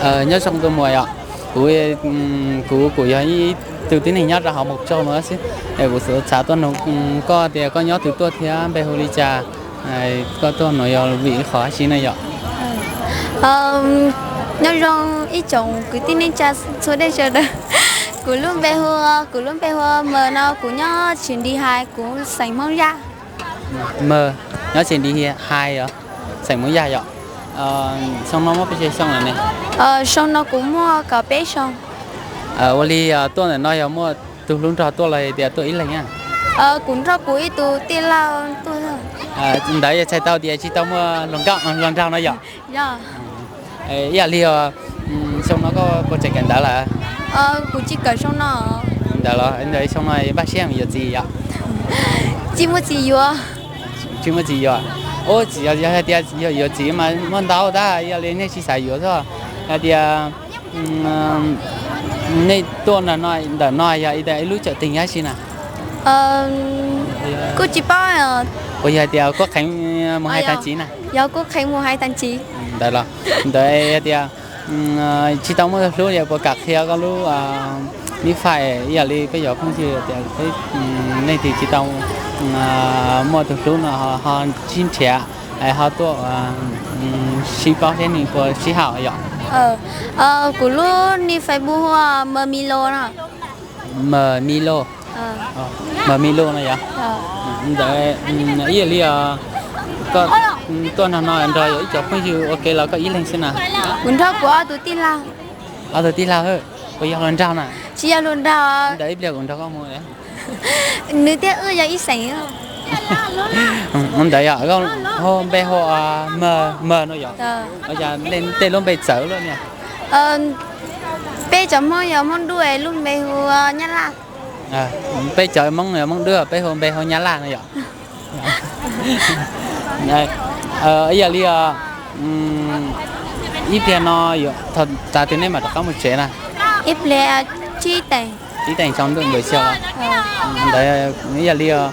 Nyob zoo tus muam yom, kuv, kuv kuj yog ib tug tib neeg nyob rau hauv Mộc Châu no xwb, kuv xav tuaj nug koj tias koj nyob twg tuaj thiab npe hu li cas, koj tuaj no yog vim qhov dab tsi na yom? Nyob zoo ib tsoom kwv tij neej tsa txhua dej sawv daws. Kuv lub npe hu, kuv lub npe hu Mawg no, kuv nyob Xeem Nti Hais, kuv xeem Hmoob Yaj. Mawg, nyob Xeem Nti Hais os, xeem Hmoob Yaj yom. Xyoo no muaj pes tsawg xyoo lawm ne? Xyoo no kuv muaj kaum peb xyoo. Ua li tuaj ntawm no yog muaj tus hlub nrog tuaj los tias tuaj ib leeg na? Kuv nrog kuv ib tug tij laug tuaj. Ntawd yog txhais tau tias tsis tau muaj hluas nraug no yom? Ib yam li os, xyoo no koj puas tseem kawm ntawv lawm? Kuv tsis kawm xyoo no. Ntawd los ntawd xyoo no npaj siab yuav txiv yom? Tsis muaj txiv yuav. Tsis muaj txiv yuav. Ub, txiv yog hais tias yog yuav txiv mas muaj ntau tab, yog li nej tsis xav yuav xwb. Hais tias nej tuaj ntawm no yog ib lub cawm teeg dab tsi na? Kuj tsis paub. Puas yog hais tias Kub Qheev mus hais tag ntxiv na? Yog Kub Qheev mus hais tag ntxiv. Ntawd los, ntawd hais tias tsis tau muaj tus hlub li, puas kam qhia koj lub nij fais ib yam li peb cov phooj ywg tias peb leej twg tsis tau muaj tus hlub no ho sib nrhiav, ho tuaj sib paub seb nws puas sib haum yom? Kuv lub nij Facebook hu ua Mawg Milo no. Mawg Milo. Mawg Milo no yom? Ntawd ib yam li os, koj tuaj nrog no nrog yog ib cov phooj ywg ua ke los koj ib leeg xwb na? Kuv nrog kuv ob tug tij laug. Ob tug tij laug, puas yog hluas nraug na? Tsis yog hluas nraug. Ntawd ib pliag kuv nrog koj mus. Nws thiab wb yog ib xeem. Ntawd yog koj npe hu Mawg no yom? Ua cas tej lub npe txawv luaj niag? Peb cov Hmoob yog Hmoob Dub, lub npe hu Nyab Laj. Peb cov Hmoob yog Hmoob Dub, peb hu npe hu Nyab Laj no yom? Ib yam li os, ib pliag no yuav thaum twg nej mam rov qab mus tsev na? Ib pliag tsib teev. Tsib teev tsaus ntuj npawg xyoo. Ntawd ib yam li os,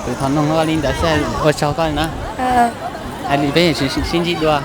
kuv thov noog koj li ntawd xwb, ua tsaug koj na. Hais li peb sib ntsib dua.